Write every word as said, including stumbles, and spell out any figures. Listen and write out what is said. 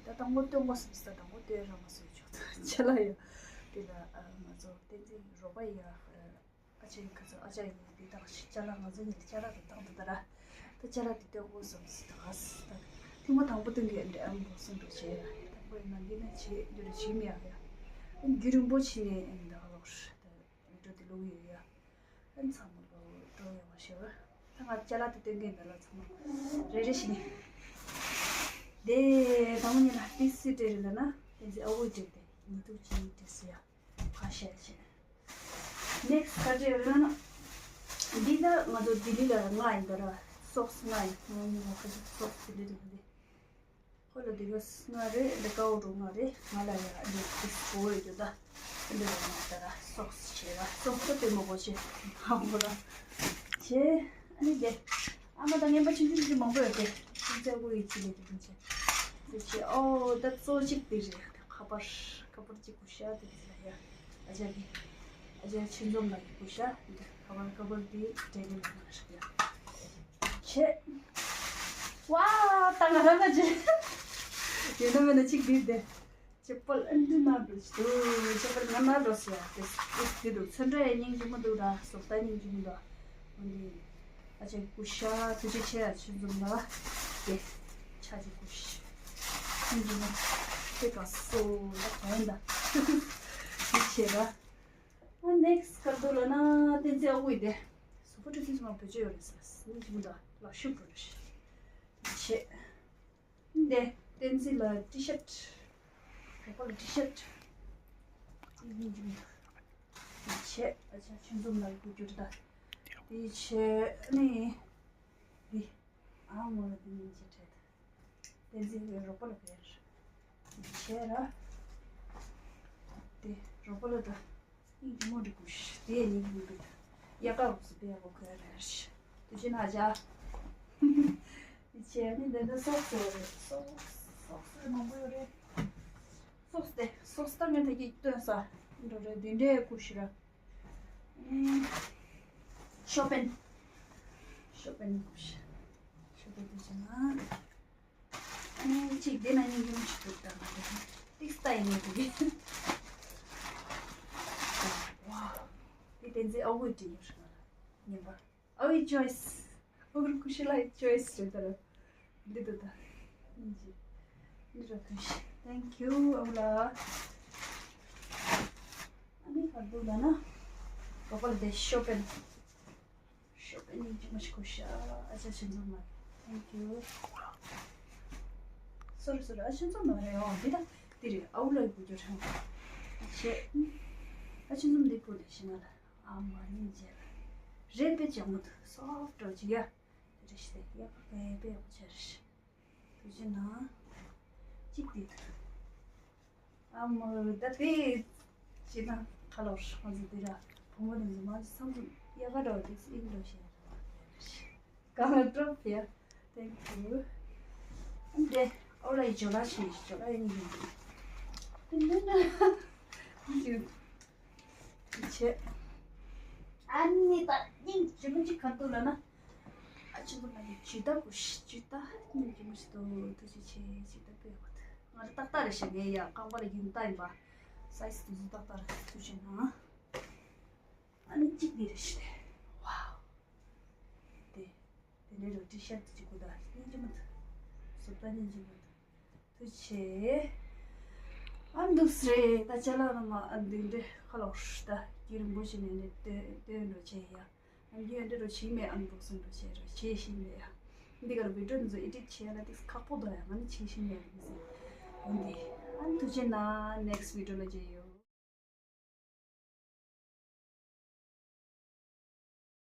ད་དང་པོ་སྟོན་དགོས་བསམ་སོང་། ད་དང་པོ་སྟོན་རང་མ་སོང་ཆོག་ཙང་ཅ་ལག་ཡོད། དེ་ལ་ཨ་ང་ཚོ་བསྟན་འཛིན་རོགས་པ་ཡ། ཨ་ཅེ་ཁ་ཚོ་ཨ་ཅག་ཡིན་འདི་དང་ཅ་ལག་ང་ཚོ་གཉིས་ལ་ཅ་ལག་དེ་བཏང་འདུག་ད་ར། ད་ཅ་ལག་དེ་སྟོན་དགོས་བསམ་སོང་། ད་ཐེངས་མ་དང་པོ་སྟོན་གྱི་འདྲ་ཨམ་བོ་སུན་འགྲོ་བྱས་ཡ། དང་པོ་ཡིན་ན་འདི་ན་བྱེད་འདི་རུ་བྱེད་མི་ཡག་ཡ། རྒྱུན་རིང་པོ་ཕྱིན་ནས་ཨེ་འདི་ག་ལོག་ད་འགྲོ་དེ་ལོག་ཡོད་ཡ། ཨན་ཚང་མ་ལོ་འགྲོ་ཡོང་བ་ཞེས་པ། ད་ང་ཅ་ལག་དེ་སྟོན་གྱི་འདི་ལ་ཚང་མ་རེ་རེ་བྱས་ནས། དེ་དང་པོ་ཉིད་ལ་ཏི་སི་སྤྲད་རེད་ལ་ན་དེ་ཚེ་ཨ་བོ་སྤྲད་དེ་ཉི་ཐུག་ཅིག་སྤྲད་སོང་ཡ། ཁ་ཤས་ཤིག་ནེག་སི་ཊི་ག་རེ་རེད་ན། འདི་ད་ང་ཚོ་ལྡི་ལི་ལ་ལྔ་ཡིན་པ་ར། སོག་སི་ལྔ་ཡིན། ང་གཉིས་ལ་ཁ་ཤས་སོག་སི་དེ་འདྲ་རེད་པ་དེ། ཁོ་ལ་དེ་ག་ལྔ་རེད། འདི་ཀའོ་ཌོ་ལྔ་རེད། ང་ལ་ཡ་འདི་ཏི་སི་གོ་ཡོད་རྒྱུ་ད། འདི་ལ་ང་ད་ར་སོག་སི་བྱས་ར། སོག་སི་དེ་མོ་གོ་ཆེ་ཧ་གོ་ར་བྱས། ཨ་ནི་དེ་ཨ་མ་ད་ངན་པ་ཆུང་ཆུང་ཆུང་མང་པོ་ཡོད་དེ། ཁྱེད་ཚོས་ཀོ་ཡི་ཆི་ལེ་དེ་ཆེ་དེ་བྱས། ཨོ་ད་གཙོ་གཅིག་དེ་རེད། ཁ་པར་ཁ་པར་གཅིག་གུ་ཤ་དེ་གི་ལ་ཡ། ཨ་ཅག་གི་ཨ་ཅག་ཆེན་འཛོམས་ལགས་ཀྱི་གུ་ཤ་དེ་ཁ་པར་ཁ་པར་དེ་དྲན་གི་ལ་ཡ་ཤ་ཡ། ཆེ། ཝ་ད་ང་རང་ལ་ཅི་ཡོད་ན་མེད་ན་གཅིག་དེ་དེ། ཅེ་པལ་ཨན་དུ་ན་འགྲོ་ཅི་དུ་ཅེ་པལ་ང་ན་འགྲོ་སི་ཡ། དེ་དེ་དེ་འདུག་ཚོན་ཁྲ་ཡ་སྙིང་རྗེ་མོ་འདུག་ར། སོག་ད་སྙིང་རྗེ་མོ་འདུག་འོན་ཏེ་ཨ་ཅེ་གུ་ཤ་ཐུགས་རྗེ་ཆེ་ཡ། ཆེན་འཛོམས་ལགས་དེ་ཆ་ཅེ་གུ་ཤ་སྙིང་རྗེ་མོ་དེ་ག་སོ་ལ་ག་ཡིན་ད་དེ་ཆེ་ར། ཨ་ནེག་སི་ཊི་ག་རེ་འདུག་ལ་ན་བསྟན་འཛིན་ཨ་ཁུ་ཡིན་ཏེ། སོ་ཕོ་ཊི་སི་མ་བོད་ཆོས་ཡོད་རེད་ས་སྙིང་རྗེ་མོ་འདུག་ལག་ཤུབས་འགྲོ་རེད་ཆེ། འདི་བསྟན་འཛིན་ལ་ཊི་ཤར་ཊི། གྲོགས་པོ་ལ་ཊི་ཤར་ཊི། འདི་གཉིས་ཀྱི་མིང་། འདི་བྱས་ཨ་ཅག་ཆོས་འཛོམས་ལགས་ཀྱི་གུ་གྱུར་ད། འདི་བྱས་ནི། འདི་ཨ་མོ་ལ་འདི་གཉིས་ཀྱི་ཕྲད། བསྟན་འཛིན་གྱི་རོགས་པ་ལ་བེར། འདི་བྱས་ར། འདི་རོགས་པ་ལ་ད། སྙིང་རྗེ་མོ་འདྲ་གུ་ཤ་དེ་སྙིང་རྗེ་མོ་འདུག་ཡ་ཀ་རུ་སུ་པེ་ཡ་གོ་ཁ་ར་ཤ་དུ་ཅི་ན་ཇ། ཅེ་ནི་འདི་འདི་སོག་སོ་རེད། སོག་སོག་སོ་མང་པོ་ཡོད་རེད། སོག་སྟེ་སོག་སྟ་ངན་ཐ་གི་སྟོན་ས་འགྲོ་རེད། འདི་འདྲའི་གུ་ཤ་ར། ཤོ་པན། ཤོ་པན་གུ་ཤ། ཤོ་པན་དུ་ཅི་ན། ཨ་ནི་གཅིག་དེ་ན་སྙིང་རྗེ་མོ་ཞིག་འདུག་ད་ང་དེ་ཏིག་སྟ་ཡིན་ནི་དེ་གི། ཝ། དེ་བསྟན་འཛིན་ཨ་ཁུ་དྲིན་ཡོད་ཤག་ལ་ཉན་པ། ཨ་ཁུ་ཅོའི་སི། ཨ་ཁུ་ཀུ་ཤི་ལའི་ཅོའི་སི་རེད་ད་ར། འདི་འདུག་ད། སྙིང་རྗེ། འདི་ར་ཐུ་ཤི། Thank you ཨ་ཁུ་ལ། ཨ་ནི་ག་རེ་འདུག་ལ་ན། ག་པ་ལ་དེ་ཤོ་པན། ཤོ་པན་སྙིང་རྗེ་མོ་ཞིག་གུ་ཤ། ཨ་ཅག་ཆེན་འཛོམས་ལགས། Thank you། སོ་རི་སོ་རི། ཨ་ཆེན་འཛོམས་ལགས་རེད། ཨོ་འདི་ད་འདི་རེད། ཨ་ཁུ་ལ་ཡི་གུ་གྱུར་ཧྲང་། ཨ་ཆེ། ཨ་ཆེན་འཛོམས་འདི་བུ་ལས་ཤི་ང་ལ་ཨ་མ་སྙིང་རྗེ་ལ། རེད་པེ་ཅང་མོ་འདུག་སོབ་འགྲོ་ཅི་ཡ། རེ་ཤི་དེ་ཡ་ཁ་ཁ་ཡ་པེ་ཡ་ཁ་ཆེ་རེ་ཤི། དུ་ཅི་ན། གཅིག་དེ་འདུག་ཨ་མ་ད་དེ་ཅི་ན་ཁ་ལོར་ང་ཚོ་དེ་ར་བུ་མོ་དེ་ཚོ་མ་བསམ་ཚུལ་ཡག་ག་འགྲོ་དེ་སིང་འགྲོ་ཤེས་ར་གང་ལ་འགྲོ་ཕེ། Thank you། འདི་ཨོ་ལ་ཡི་ཇོ་ལ་ཤི་ཇོ་ལ་ཡི་ནི་ཡིན། འདི་ན་ཡུ་ཆེ། ཨ་ནི་ད་སྙིང་རྗེ་མོ་ཅིག་ག་འདུག་ལ་ན། ཨ་ཆེན་པོ་ན་ཡི་ཇི་ད་གུ་ཤི་ཇི་ད་སྙིང་རྗེ་མོ་ཞིག་འདུག་ཐུགས་རྗེ་ཆེ་ཇི་ད་པེ་ཡོད། ང་ར་ཏག་ཏག་རེད་ཤག་ངའི་ཡ་རྐང་པ་ལ་ཡུན་ཏག་ཡིན་པ། སའི་ཛི་དེ་ཚོ་ཏག་ཏག་རེད། ཐུགས་རྗེ་གནང་། ཨ་ནི་གཅིག་འདི་རེད་ཤི་དེ། ཝའོ། དེ་དེ་འདྲའི་རོ་ཊི་ཤར་ཊི་གཅིག་གུ་ད་སྙིང་རྗེ་མོ་འདུག་སོབ་ད་སྙིང་རྗེ་མོ་འདུག་ཐུགས་རྗེ་ཆེ། ཨ་འདུག་སེ་རེད། ད་ཅ་ལག་ར་མ་ཨ་འདི་འདྲའི་ཁ་ལོ་ཧྲ་ད་རྒྱུན་རིང་པོ་ཞིག་ནས་ནས་སྟོན་སྟོན་འགྲོ་བྱས་ཡ། ཨ་འདི་འདྲ་རོ་ཆིག་མེད་ཨན་བོག་སིང་རོ་བྱས་རོ་བྱས་ཤིང་མེད་ཡ། འདི་གར་བི་ཌིའོ་འདི་ཚོ་ཨེ་ཌིཊ་བྱས་ཡ་ལ་ཏིག་ཁག་པོ་འདུག་ཡ། ང་ནི་བྱས་ཤིང་མེད་ཡ་མི་ཟེར། འོན་ཏེ་ཨ་ཐུགས་རྗེ་གནང་། ནེག་སི་ཊི་བི་ཌིའོ་ལ་མཇལ་ཡོང་།